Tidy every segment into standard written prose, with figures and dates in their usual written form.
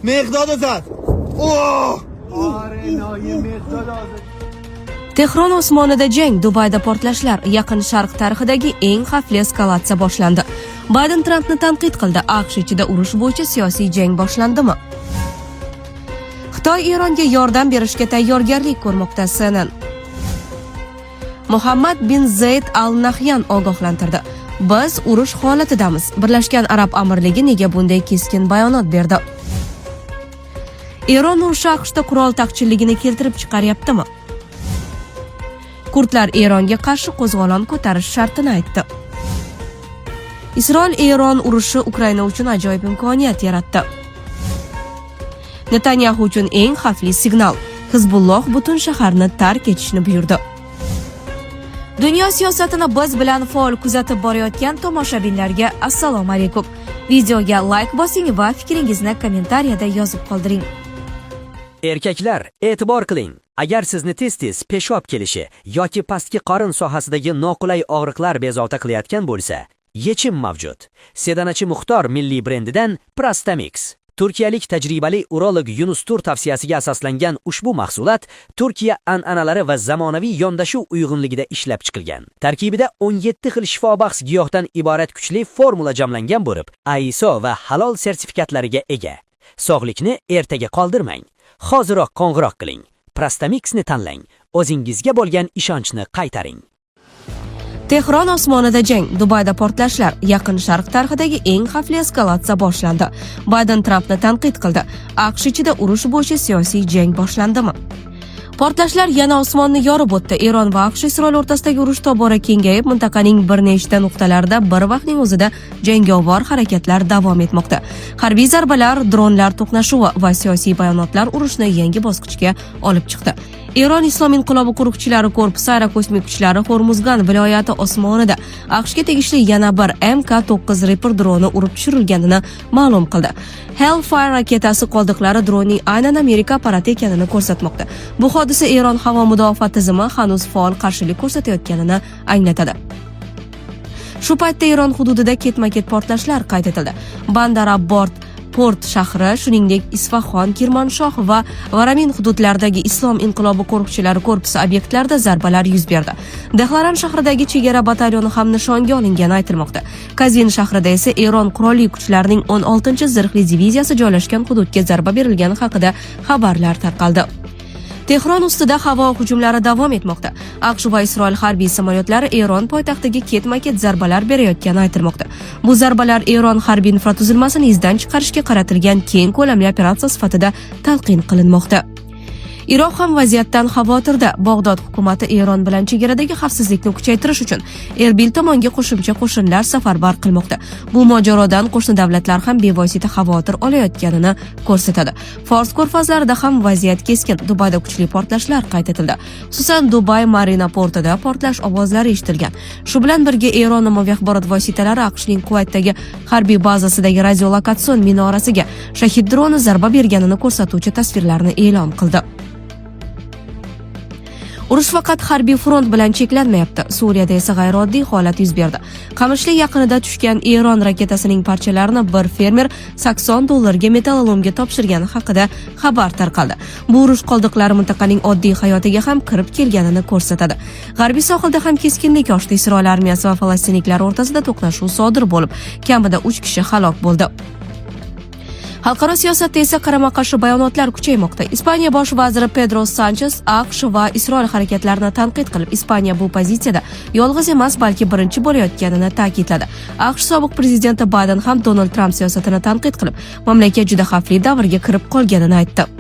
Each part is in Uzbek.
مقداد زد. اوه. آره، ناحیه مقداد آزاد. Tehron osmonida jang, Dubayda portlashlar, Yaqin Sharq tarixidagi eng xavfli eskalatsiya boshlandi. Bayden Trampni tanqid qildi. AQSh ichida urush bo'yicha siyosiy jang boshlandimi? Xitoy Eronga yordam berishga tayyorgarlik ko'rmoqda, CNN. Muhammad bin Zayd Al Nahyan ogohlantirdi. Biz urush holatidamiz. Birlashgan Arab Amirligi nega bunday keskin bayonot berdi? Eron urushi AQShda qurol taqchilligini keltirib chiqaryaptimi? Kurdlar Eronga qarshi qo'zg'olon ko'tarish shartini aytdi. Isroil Eron urushi Ukraina uchun ajoyib imkoniyat yaratdi. Netanyaxu uchun eng xavfli signal. Hizbulloh butun shaharni tark etishni buyurdi. Dunyo siyosatini biz bilan faol kuzatib borayotgan tomoshabinlarga assalomu alaykum. Videoga layk bosing va fikringizni kommentariyada yozib qoldiring. Erkaklar, e'tibor qiling. Agar sizni tez-tez peshob kelishi yoki pastki qorin sohasidagi noqulay og'riqlar bezovta qilayotgan bo'lsa, yechim mavjud. Sedanachi Muxtor milliy brendidan Prostamix. Turkiyalik tajribali urolog Yunus Tur tavsiyasiga asoslangan ushbu mahsulot Turkiya an'analari va zamonaviy yondashuv uyg'unligida ishlab chiqilgan. Tarkibida 17 xil shifobaxsh giyohdan iborat kuchli formula jamlangan bo'lib, ISO va halol sertifikatlariga ega. Sog'likni ertaga qoldirmang. Hoziroq qo'ng'iroq qiling. Prostamixni tanlang. O'zingizga bo'lgan ishonchni qaytaring. Tehron osmonida jang, Dubayda portlashlar, Yaqin Sharq tarixidagi eng xavfli eskalatsiya boshlandi. Bayden Trampni tanqid qildi. AQSh ichida urush bo'yicha siyosiy jang boshlandimi? Portlashlar yana osmonni yorib o'tdi. Eron va AQSh Isroil o'rtasidagi urush tobora kengayib, mintaqaning bir nechta nuqtalarida bir vaqtning o'zida jangovar harakatlar davom etmoqda. Harbiy zarbalar, dronlar to'qnashuvi va siyosiy bayonotlar urushni yangi bosqichga olib chiqdi. Eron Islom inqilobi qo'riqchilari korpusi aerokosmik kuchlari Hormuzgan viloyati osmonida AQShga tegishli yana bir MK-9 Reaper droni urib tushirilganini ma'lum qildi. Hellfire raketasi qoldiqlari dronning aynan Amerika apparati ekanini ko'rsatmoqda. Bu hodisa Eron havo mudofaa tizimi hanuz faol qarshilik ko'rsatayotganini anglatadi. Shu paytda Eron hududida ketma-ket portlashlar qayd etildi. Bandar Abbos port shahri, shuningdek Isfahon, Kirmanshoh va Varamin hududlaridagi Islom inqilobi qo'riqchilari korpusi obyektlarida zarbalar yuz berdi. Dehloran shahridagi chegara batalyoni ham nishonga olingani aytilmoqda. Kazvin shahrida esa Eron qurolli kuchlarining 16-zirhli diviziyasi joylashgan hududga zarba berilgani haqida xabarlar tarqaldi. Tehron ustida havo hujumlari davom etmoqda. AQSh va Isroil harbiy samolyotlari Eron poytaxtiga ketma-ket zarbalar berayotgani aytilmoqda. Bu zarbalar Eron harbiy infratuzilmasini izdan chiqarishga qaratilgan keng ko'lamli operatsiya sifatida talqin qilinmoqda. Iroq ham vaziyatdan xavotirda. Bag'dod hukumati Eron bilan chegaradagi xavfsizlikni kuchaytirish uchun Erbil tomonga qo'shimcha qo'shinlar safarbar qilmoqda. Bu mojarodan qo'shni davlatlar ham bevosita xavotir olayotganini ko'rsatadi. Fors ko'rfazlarida ham vaziyat keskin. Dubayda kuchli portlashlar qayd etildi. Xususan, Dubay Marina portida portlash ovozlari eshitilgan. Shu bilan birga Eron ommaviy axborot vositalari AQShning Kuvaytdagi harbiy bazasidagi radiolokatsion minorasiga Shahid droni zarba berganini ko'rsatuvchi tasvirlarni e'lon qildi. Urush faqat harbiy front bilan cheklanmayapti. Suriyada esa g'ayrioddiy holat yuz berdi. Qamishli yaqinida tushgan Eron raketasining parchalarini bir fermer 80 dollarga metallolomga topshirgani haqida xabar tarqaldi. Bu urush qoldiqlari mintaqaning oddiy hayotiga ham kirib kelganini ko'rsatadi. G'arbiy sohilda ham keskinlik oshdi. Isroil armiyasi va falastinliklar o'rtasida to'qnashuv sodir bo'lib, kamida 3 kishi halok bo'ldi. Xalqaro siyosatda esa qarama-qarshi bayonotlar kuchaymoqda. Ispaniya bosh vaziri Pedro Sanchez AQSh va Isroil harakatlarini tanqid qilib, Ispaniya bu pozitsiyada yolg'iz emas, balki birinchi bo'layotganini ta'kidladi. AQSh sobiq prezidenti Bayden ham Donald Tramp siyosatini tanqid qilib, mamlakat juda xavfli davrga kirib qolganini aytdi.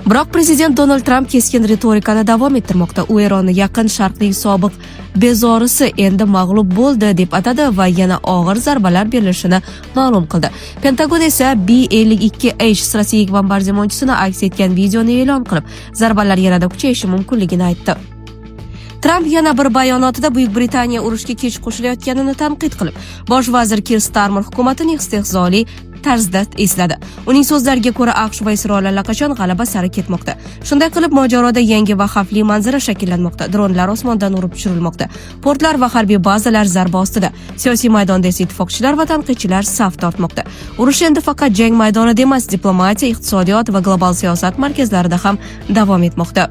Biroq prezident Donald Tramp keskin ritorikani davom ettirmoqda. U Eronni Yaqin Sharqning sobiq bezorisi endi mag'lub bo'ldi deb atadi va yana og'ir zarbalar berilishini ma'lum qildi. Pentagon esa B-52H strategik bombardimonchisini aks etgan videoni e'lon qilib, zarbalar yanada kuchayishi mumkinligini aytdi. Tramp yana bir bayonotida Buyuk Britaniya urushga kech qo'shilayotganini tanqid qilib, bosh vazir Kir Starmer hukumatining istehzoli tarzda esladi. Uning so'zlariga ko'ra, AQSh va Isroil allaqachon g'alaba sari ketmoqda. Shunday qilib, mojaroda yangi va xavfli manzara shakllanmoqda. Dronlar osmondan urib tushirilmoqda. Portlar va harbiy bazalar zarba ostida. Siyosiy maydonda esa ittifoqchilar va tanqidchilar saf tortmoqda. Urush endi faqat jang maydonida emas, diplomatiya, iqtisodiyot va global siyosat markazlarida ham davom etmoqda.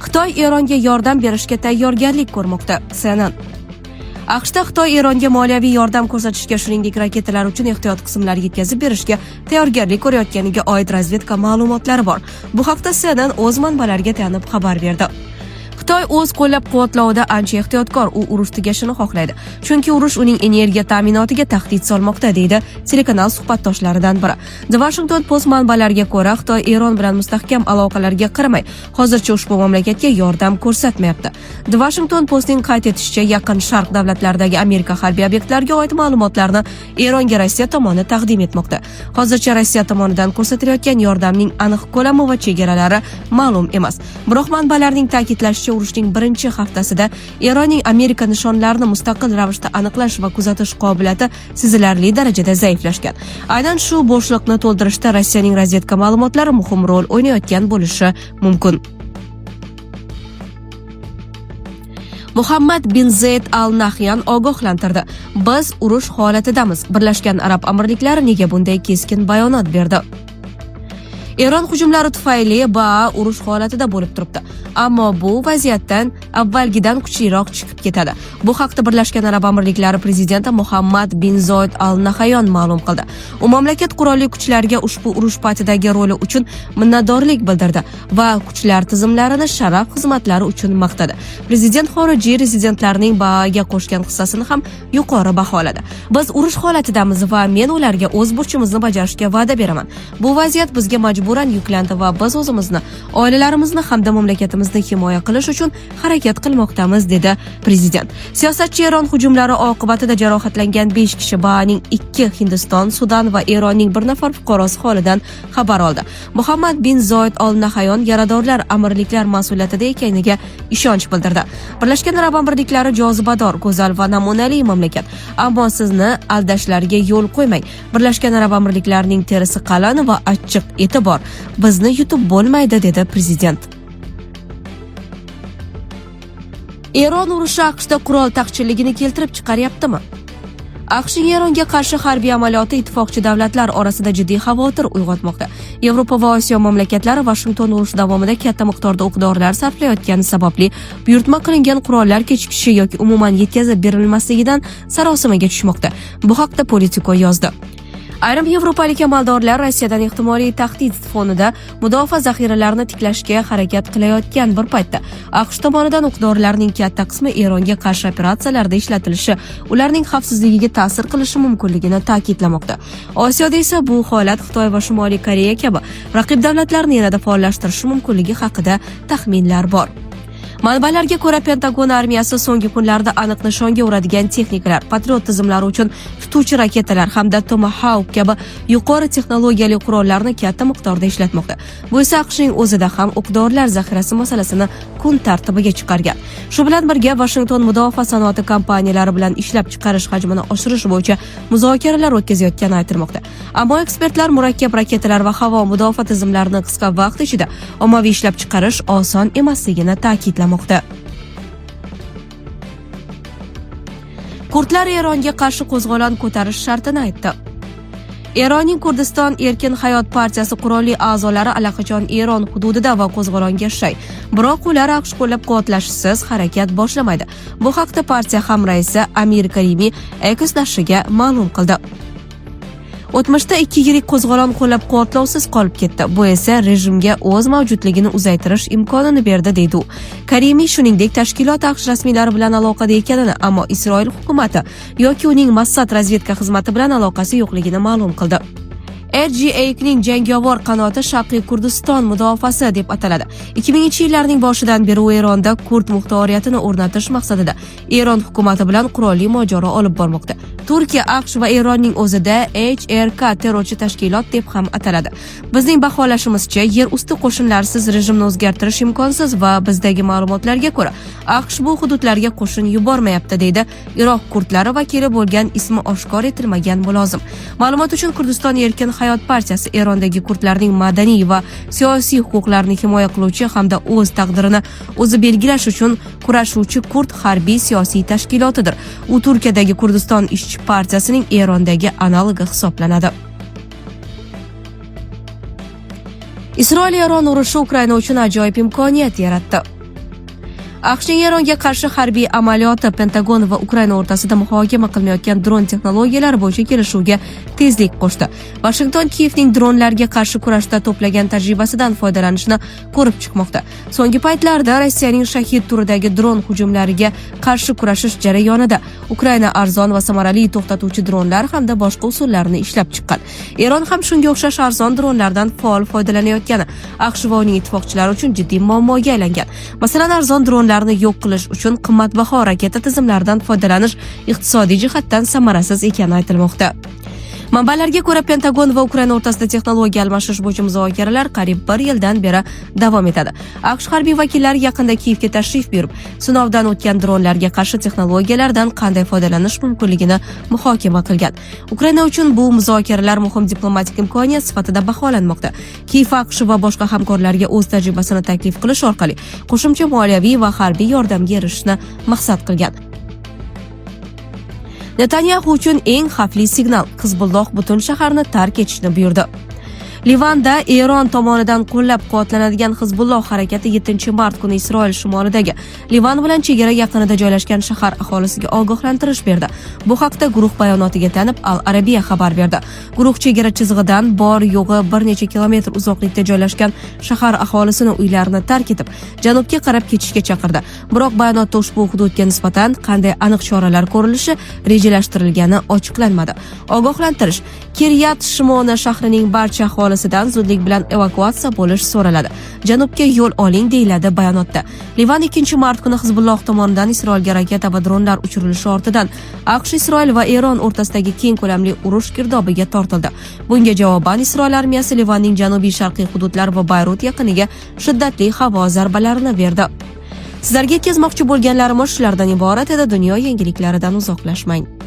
Xitoy Eronga yordam berishga tayyorgarlik ko'rmoqda. CNN. AQShda Xitoy Eronga moliyaviy yordam ko'rsatishga, shuningdek raketalar uchun ehtiyot qismlar yetkazib berishga tayyorgarlik ko'rayotganiga oid razvedka ma'lumotlari bor. Bu haqda CNN o'z manbalariga tayanib xabar berdi. Xitoy o'z qo'llab-quvvatlovida ancha ehtiyotkor, u urush tugashini xohlaydi. Chunki urush uning energiya ta'minotiga tahdid solmoqda, deydi telekanal suhbatdoshlaridan biri. The Washington Post manbalariga ko'ra, Xitoy Eron bilan mustahkam aloqalarga qaramay, hozircha ushbu mamlakatga yordam ko'rsatmayapti. The Washington Postning qayd etishicha, Yaqin Sharq davlatlaridagi Amerika harbiy obyektlariga oid ma'lumotlarni Eronga Rossiya tomoni taqdim etmoqda. Hozircha Rossiya tomonidan ko'rsatilayotgan yordamning aniq ko'lami va chegaralari ma'lum emas. Biroq manbalarning ta'kidlashicha, urushning birinchi haftasida Eronning Amerika nishonlarini mustaqil ravishda aniqlash va kuzatish qobiliyati sezilarli darajada zaiflashgan. Aynan shu bo'shliqni to'ldirishda Rossiyaning razvedka ma'lumotlari muhim rol o'ynayotgan bo'lishi mumkin. Muhammad bin Zayd Al Nahyan ogohlantirdi. Biz urush holatidamiz. Birlashgan Arab Amirliklari nega bunday keskin bayonot berdi? Eron hujumlari tufayli BAA urush holatida bo'lib turibdi. Ammo bu vaziyatdan avvalgidan kuchliroq chiqib ketadi. Bu haqda Birlashgan Arab Amirliklari prezidenti Muhammad bin Zoid Al Nahyan ma'lum qildi. U mamlakat qurolli kuchlariga ushbu urush paytidagi roli uchun minnatdorlik bildirdi va kuchlar tizimlarini sharaf xizmatlari uchun maqtadi. Prezident xorijiy rezidentlarning BAAga qo'shgan hissasini ham yuqori baholadi. Biz urush holatidamiz va men ularga o'z burchimizni bajarishga va'da beraman. Bu vaziyat bizga majburan yuklandi va biz o'zimizni, oilalarimizni hamda mamlakatimizni himoya qilish uchun harakat qilmoqdamiz, dedi prezident. Siyosatchi Eron hujumlari oqibatida jarohatlangan 5 kishi, BAAning 2, Hindiston, Sudan va Eronning bir nafar fuqarosi holidan xabar oldi. Muhammad bin Zoid Al Nahyan yaradorlar amirliklar mas'uliyatida ekaniga ishonch bildirdi. Birlashgan Arab Amirliklari jozibador, go'zal va namunali mamlakat. Ammo sizni aldashlariga yo'l qo'ymang. Birlashgan Arab Amirliklarining terisi qalin va achchiq eti bor. Bizni yutib bo'lmaydi, dedi prezident. Eron urushi AQShda qurol taqchilligini keltirib chiqaryaptimi? AQShning Eronga qarshi harbiy amaliyoti ittifoqchi davlatlar orasida jiddiy xavotir uyg'otmoqda. Yevropa va Osiyo mamlakatlari Vashington urush davomida katta miqdorda o'q-dorilar sarflayotgani sababli buyurtma qilingan qurollar kechikishi yoki umuman yetkazib berilmasligidan sarosimaga tushmoqda. Bu haqda Politico yozdi. Ayrim yevropalik amaldorlar Rossiyadan ehtimoliy tahdid fonida mudofaa zaxiralarini tiklashga harakat qilayotgan bir paytda AQSh tomonidan o'q-dorilarning katta qismi Eronga qarshi operatsiyalarda ishlatilishi ularning xavfsizligiga ta'sir qilishi mumkinligini ta'kidlamoqda. Osiyoda esa bu holat Xitoy va Shimoliy Koreya kabi raqib davlatlarni yanada faollashtirishi mumkinligi haqida taxminlar bor. Manbalarga ko'ra, Pentagon armiyasi so'nggi kunlarda aniq nishonga uradigan texnikalar, Patriot tizimlari uchun tutuvchi raketalar hamda Tomahawk kabi yuqori texnologiyali qurollarni katta miqdorda ishlatmoqda. Bu esa AQShning o'zida ham o'q-dorilar zaxirasi masalasini kun tartibiga chiqargan. Shu bilan birga Vashington mudofaa sanoati kompaniyalari bilan ishlab chiqarish hajmini oshirish bo'yicha muzokaralar o'tkazayotgani aytilmoqda. Ammo ekspertlar murakkab raketalar va havo mudofaa tizimlarini qisqa vaqt ichida ommaviy ishlab chiqarish oson emasligini ta'kidlamoqda. Kurdlar Eronga qarshi qo'zg'olon ko'tarish shartini aytdi. Eronning Kurdiston Erkin Hayot partiyasi qurolli a'zolari allaqachon Eron hududida va qo'zg'olonga shay. Biroq ular AQSh qo'llab-quvvatlashisiz harakat boshlamaydi. Bu haqda partiya hamraisi Amir Karimi Ecox nashriga ma'lum qildi. O'tmishda ikki yirik qo'zg'olon qo'llab-quvvatlovsiz qolib ketdi. Bu esa rejimga o'z mavjudligini uzaytirish imkonini berdi, deydi u. Karimi shuningdek tashkilot AQSh rasmiylari bilan aloqada ekanini, ammo Isroil hukumati yoki uning Mossad razvedka xizmati bilan aloqasi yo'qligini ma'lum qildi. RJAKning jangovar qanoti Sharqiy Kurdiston mudofaasi deb ataladi. 2000-yillarning boshidan beri u Eronda kurd muxtoriyatini o'rnatish maqsadida Eron hukumati bilan qurolli mojaro olib bormoqda. Turkiya, AQSh va Eronning o'zida HRK terrorchi tashkilot deb ham ataladi. Bizning baholashimizcha, yer usti qo'shinlarsiz rejimni o'zgartirish imkonsiz va bizdagi ma'lumotlarga ko'ra, AQSh bu hududlarga qo'shin yubormayapti, deydi Iroq kurdlari vakili bo'lgan ismi oshkor etilmagan mulozim. Ma'lumot uchun, Kurdiston erkin hayot partiyasi Erondagi kurdlarning madaniy va siyosiy huquqlarini himoya qiluvchi hamda o'z taqdirini o'zi belgilash uchun kurashuvchi kurd harbiy siyosiy tashkilotidir. U Turkiyadagi Kurdiston ishchi partiyasining Erondagi analogi hisoblanadi. Isroil-Eron urushi Ukraina uchun ajoyib imkoniyat yaratdi. AQShning Eronga qarshi harbiy amaliyoti Pentagon va Ukraina o'rtasida muhokama qilinayotgan dron texnologiyalari bo'yicha kelishuvga tezlik qo'shdi. Vashington Kiyevning dronlarga qarshi kurashda to'plagan tajribasidan foydalanishni ko'rib chiqmoqda. So'nggi paytlarda Rossiyaning Shahid turidagi dron hujumlariga qarshi kurashish jarayonida Ukraina arzon va samarali to'xtatuvchi dronlar hamda boshqa usullarni ishlab chiqqan. Eron ham shunga o'xshash arzon dronlardan faol foydalanayotgani AQSh va uning ittifoqchilari uchun jiddiy muammoga aylangan. Masalan, arzon dronlarni yo'q qilish uchun qimmatbaho raketa tizimlaridan foydalanish iqtisodiy jihatdan samarasiz ekani aytilmoqda. Manbalarga ko'ra, Pentagon va Ukraina o'rtasida texnologiya almashish bo'yicha muzokaralar qariyb bir yildan beri davom etadi. AQSh harbiy vakillari yaqinda Kiyevga tashrif buyurib, sinovdan o'tgan dronlarga qarshi texnologiyalardan qanday foydalanish mumkinligini muhokama qilgan. Ukraina uchun bu muzokaralar muhim diplomatik imkoniyat sifatida baholanmoqda. Kiyev AQSh va boshqa hamkorlarga o'z tajribasini taklif qilish orqali qo'shimcha moliyaviy va harbiy yordamga erishishni maqsad qilgan. Netanyaxu uchun eng xavfli signal: Hizbulloh butun shaharni tark etishni buyurdi. Livanda Eron tomonidan qo'llab-quvvatlanadigan Hizbulloh harakati 7-mart kuni Isroil shimolidagi Livan bilan chegara yaqinida joylashgan shahar aholisiga ogohlantirish berdi. Bu haqda guruh bayonotiga tayanib Al Arabiya xabar berdi. Guruh chegara chizig'idan bor yo'g'i bir necha kilometr uzoqlikda joylashgan shahar aholisini uylarini tark etib, janubga qarab ketishga chaqirdi. Biroq bayonotda ushbu hududga nisbatan qanday aniq choralar ko'rilishi rejalashtirilgani ochiqlanmadi. Ogohlantirish: Kiryat Shimona shahrining barcha aholisidan zudlik bilan evakuatsiya bo'lish so'raladi. Janubga yo'l oling, deyiladi bayonotda. Livan 2-mart kuni Hizbulloh tomonidan Isroilga raketa va dronlar uchirilishi ortidan AQSh, Isroil va Eron o'rtasidagi keng ko'lamli urush girdobiga tortildi. Bunga javoban Isroil armiyasi Livanning janubiy sharqiy hududlari va Bayrut yaqiniga shiddatli havo zarbalarini berdi. Sizlarga yetkazmoqchi bo'lganlarimiz shulardan iborat edi. Dunyo yangiliklaridan uzoqlashmang.